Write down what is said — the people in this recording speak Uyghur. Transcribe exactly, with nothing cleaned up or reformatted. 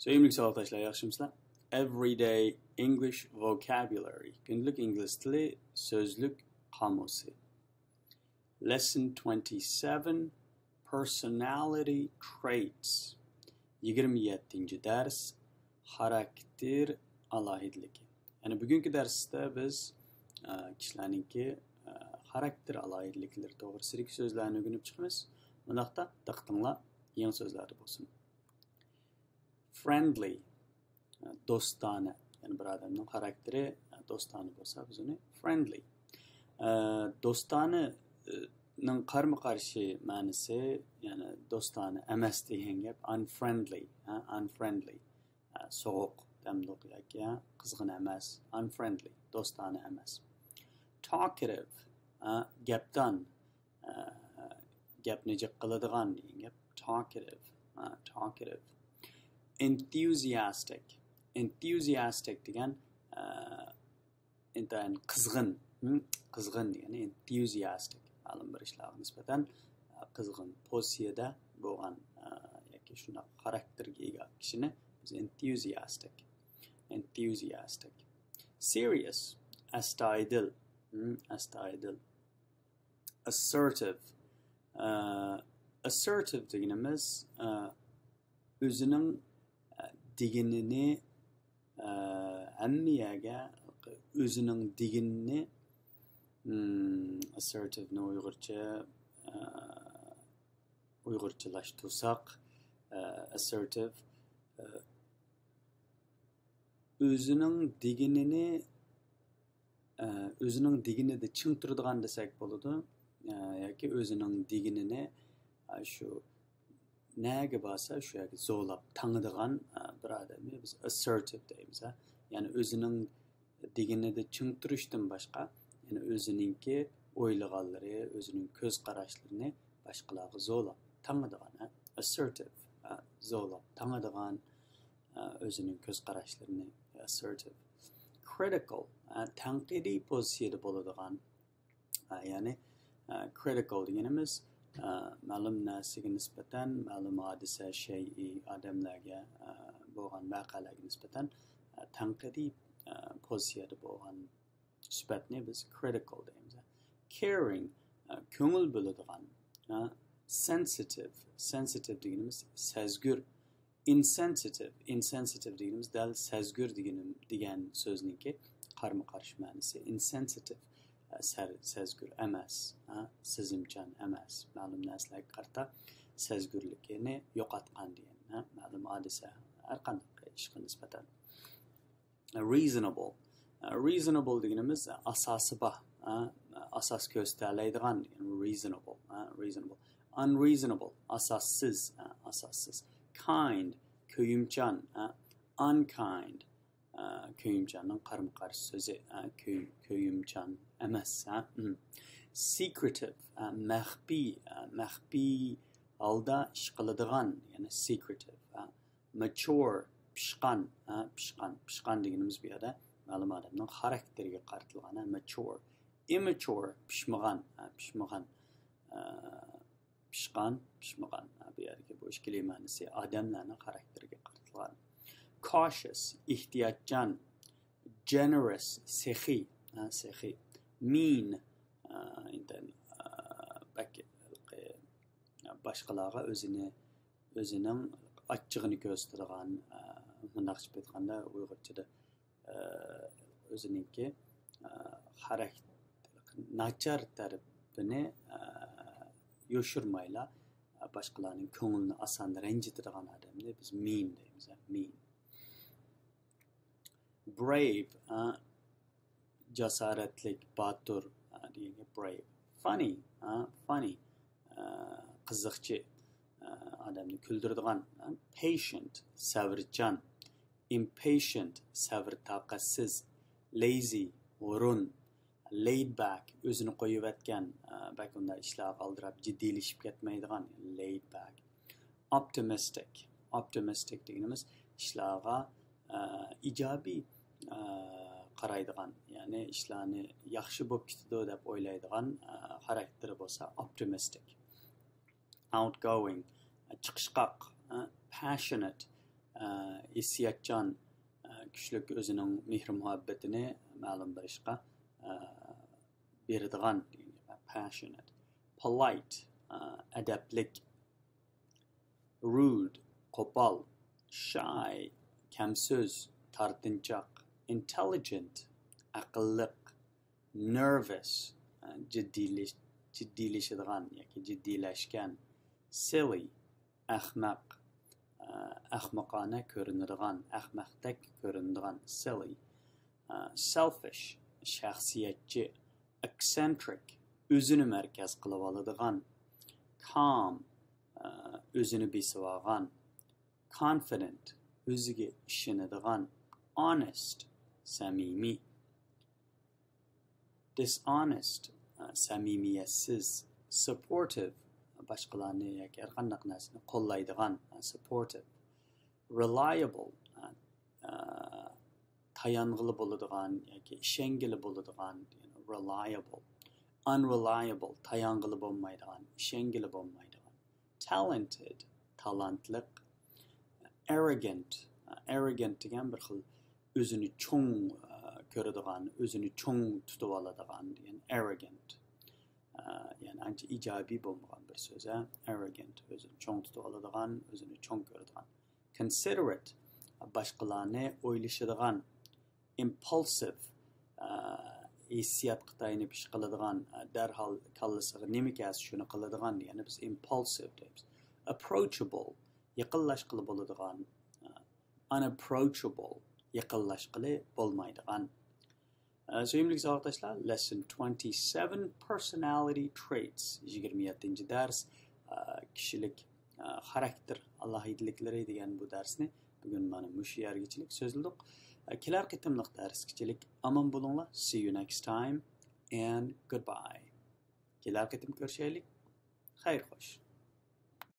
سۆيۈملۈك ساۋاقداشلار، ياخشىمۇسىلەر؟ Everyday English Vocabulary. كۈندىلىك ئىنگلىز تىلى سۆزلۈك قامۇسى. Lesson twenty-seven, Personality Traits. يىگىرمە يەتتىنچى دەرس، خاراكتېر ئالاھىدىلىكى. يەنى بۈگۈنكى دەرستە بىز، ئە، كىشىلەرنىڭكى، ئە، خاراكتېر ئالاھىدىلىكلىرى توغرىسىدىكى سۆزلەرنى ئۆگىنىپ چىقىمىز. بۇنداقتا دىققىتىڭلار يېڭى سۆزلەردە بولسۇن. Friendly، ئە، دوستانە. يەنى بىر ئادەمنىڭ خاراكتېرى، ئە، دوستانە بولسا، بىز ئۇنى friendly. ئە، دوستانىنىڭ قارىمۇقارشى مەنىسى، يەنى دوستانە ئەمەس دېگەن گەپ، unfriendly، ھە، unfriendly. ئە، سوغۇق دەمدۇق ياكى، ھە، قىزغىن ئەمەس، unfriendly، دوستانە ئەمەس. Talkative، ئە، گەپدان، ئە، گەپنى جىق قىلىدىغان دېگەن گەپ، talkative، ئە، talkative. Enthusiastic، enthusiastic دېگەن، ئە، ئىنتايىن قىزغىن، ھىم، قىزغىن دېگەنى enthusiastic. مەلۇم بىر ئىشلارغا نىسبەتەن، ئە، قىزغىن پوزىتسىيەدە بولغان، ئە، ياكى شۇنداق خاراكتېرگە ئىگە كىشىنى بىز enthusiastic، enthusiastic. Serious، ئەستايىدىل، ھىم، ئەستايىدىل. Assertive، ئە، assertive دېگىنىمىز، ئە، ئۆزىنىڭ، ئە، دېگىنىنى، ئە، ھەممە يەرگە ئۆزىنىڭ دېگىنىنى، ئىم، assertive نى ئۇيغۇرچە، ئە، ئۇيغۇرچىلاشتۇرساق، ئە، assertive، ئە، ئۆزىنىڭ دېگىنىنى، ئە، ئۆزىنىڭ دېگىنىدە چىڭ تۇرىدىغان دېسەك بولىدۇ. ئە، ياكى ئۆزىنىڭ دېگىنىنى، ئە، شۇ نەگە بارسا، شۇ يەرگە زورلاپ تاڭىدىغان، ئە، بىر ئادەمنى بىز assertive دەيمىز، ھە. يەنى ئۆزىنىڭ دېگىنىدە چىڭ تۇرۇشتىن باشقا، يەنى ئۆزىنىڭكى ئويلىغانلىرى، ئۆزىنىڭ كۆز قاراشلىرىنى باشقىلارغا زورلاپ تاڭىدىغان، ھە. Assertive، ئە، زورلاپ تاڭىدىغان، ئە، ئۆزىنىڭ كۆز قاراشلىرىنى، assertive. Critical، ئە، تەنقىدىي پوزىتسىيەدە بولىدىغان، ئە، يەنى، ئە، critical دېگىنىمىز، ئە، مەلۇم نەرسىگە نىسبەتەن، مەلۇم ھادىسە، شەيئى، ئادەملەرگە، ئە، بولغان ۋەقەلەرگە نىسبەتەن، ئە، تەنقىدىي، ئە، پوزىتسىيەدە بولغان سۈپەتنى بىز critical دەيمىز. Caring، ئە، كۆڭۈل بۆلىدىغان، ئە، sensitive، sensitive دېگىنىمىز سەزگۈر. Insensitive، insensitive دېگىنىمىز دەل سەزگۈر دېگىنىم، دېگەن سۆزنىڭكى قارىمۇقارشى مەنىسى. Insensitive، ئە، سەر-، سەزگۈر ئەمەس، ئە، سېزىمچان ئەمەس. مەلۇم نەرسىلەرگە قارىتا سەزگۈرلۈكىنى يوقاتقان دېگەن، ئە، مەلۇم ھادىسە، ھەرقانداق ئىشقا نىسبەتەن. Reasonable. Reasonable دېگىنىمىز ئاساسى بار، ئاساس كۆرسىتەلەيدىغان دېگەن reasonable، reasonable. Unreasonable، ئاساسسىز، ئاساسسىز. Kind، كۆيۈمچان، unkind، كۆيۈمچاننىڭ قارىمۇقارشى سۆزى، كۆي-، كۆيۈمچان ئەمەس. Secretive، مەخپىي، مەخپىي ھالدا ئىش قىلىدىغان، يەنى secretive. Mature، پىشقان، ھە، پىشقان. پىشقان دېگىنىمىز بۇ يەردە مەلۇم ئادەمنىڭ خاراكتېرىگە قارىتىلغان، ھە، mature. Immature، پىشمىغان، ھە، پىشمىغان. ئە، پىشقان، پىشمىغان. ھە، بۇ يەردىكى بۇ ئىككىلى مەنىسى ئادەملەرنىڭ خاراكتېرىگە قارىتىلغان. Cautious، ئېھتىياتچان. Generous، سېخىي، ھە، سېخىي. Mean، ئە، ئىنتايىن، ئە، بەك، باشقىلارغا ئۆزىنى ئۆزىنىڭ ئاچچىقىنى كۆرسىتىدىغان، ئە، مۇنداقچە ئېيتقاندا، ئۇيغۇرچىدا، ئە، ئۆزىنىڭكى، ئە، خاراكتېر، ناچار تەرىپىنى، ئە، يوشۇرمايلا، باشقىلارنىڭ كۆڭلىنى ئاسان رەنجىتىدىغان ئادەمنى بىز mean دەيمىز، mean. Brave، ئە، جاسارەتلىك، باتۇر، ئە، دېگەن گەپ brave. Funny، ئە، funny، ئە، قىزىقچى، ئە، ئادەمنى كۈلدۈرىدىغان. Patient، سەۋرچان. Impatient، سەۋر تاقەتسىز. Lazy، ھۇرۇن. Laid back، ئۆزىنى قويۇۋەتكەن، ئە، بەك ئۇنداق ئىشلارغا ئالدىراپ جىددىيلىشىپ كەتمەيدىغان، laid back. Optimistic، optimistic دېگىنىمىز ئىشلارغا، ئە، ئىجابىي، ئە، قارايدىغان، يەنى ئىشلارنى ياخشى بولۇپ كېتىدۇ دەپ ئويلايدىغان، ئە، خاراكتېرى بولسا optimistic. Outgoing، چىقىشقاق، ئە، passionate، ئە، ھېسسىياتچان، ئە، كۈچلۈك ئۆزىنىڭ مېھرى مۇھەببىتىنى مەلۇم بىر ئىشقا، ئە، بېرىدىغان، passionate. Polite، ئە، ئەدەپلىك. Rude، قوپال. Shy، كەمسۆز، تارتىنچاق. Intelligent، ئەقىللىق. Nervous، ئە، جىددىيلىش-، جىددىيلىشىدىغان ياكى جىددىيلەشكەن. Silly، ئەخمەق، ئە، ئەخمىقانە كۆرۈنىدىغان، ئەخمەقتەك كۆرۈنىدىغان. Silly. ئە، selfish، شەخسىيەتچى. Eccentric، ئۆزىنى مەركەز قىلىۋالىدىغان. Calm، ئە، ئۆزىنى بېسىۋالغان. Confident، ئۆزىگە ئىشىنىدىغان. Honest، سەمىمىي. Dishonest، ئە، سەمىمىيەتسىز. Supportive، باشقىلارنى ياكى ھەرقانداق نەرسىنى قوللايدىغان. ئە، supportive. Reliable، ئە، ئە، تايانغىلى بولىدىغان ياكى ئىشەنگىلى بولىدىغان. Reliable. Unreliable، تايانغىلى بولمايدىغان، ئىشەنگىلى بولمايدىغان. Talented، تالانتلىق. Arrogant، ئە، arrogant دېگەن بىر خىل ئۆزىنى چوڭ، ئە، كۆرىدىغان، ئۆزىنى چوڭ تۇتۇۋالىدىغان دېگەن arrogant. ئە، يەنى ئانچە ئىجابىي بولمىغان بىر سۆز، ھە؟ Arrogant، ئۆزىنى چوڭ تۇتۇۋالىدىغان، ئۆزىنى چوڭ كۆرىدىغان. Considerate، باشقىلارنى ئويلىشىدىغان. Impulsive، ئە، ھېسسىياتقا تايىنىپ ئىش قىلىدىغان، ئە، دەرھال كاللىسىغا نېمە كەلسە شۇنى قىلىدىغان دېگەننى بىز impulsive دەيمىز. Approachable، يېقىنلاشقىلى بولىدىغان. ئە، unapproachable، يېقىنلاشقىلى بولمايدىغان. ئە، سۆيۈملۈك ساۋاقداشلار، lesson twenty-seven، personality traits، يىگىرمە يەتتىنچى دەرس، ئە، كىشىلىك، ئە، خاراكتېر ئالاھىدىلىكلىرى دېگەن بۇ دەرسنى بۈگۈن مانا مۇشۇ يەرگىچىلىك سۆزلىدۇق. ئە، كېلەر قېتىملىق دەرسكىچىلىك ئامان بولۇڭلار. See you next time and goodbye. كېلەر قېتىم كۆرۈشەيلىك. خەير خوش.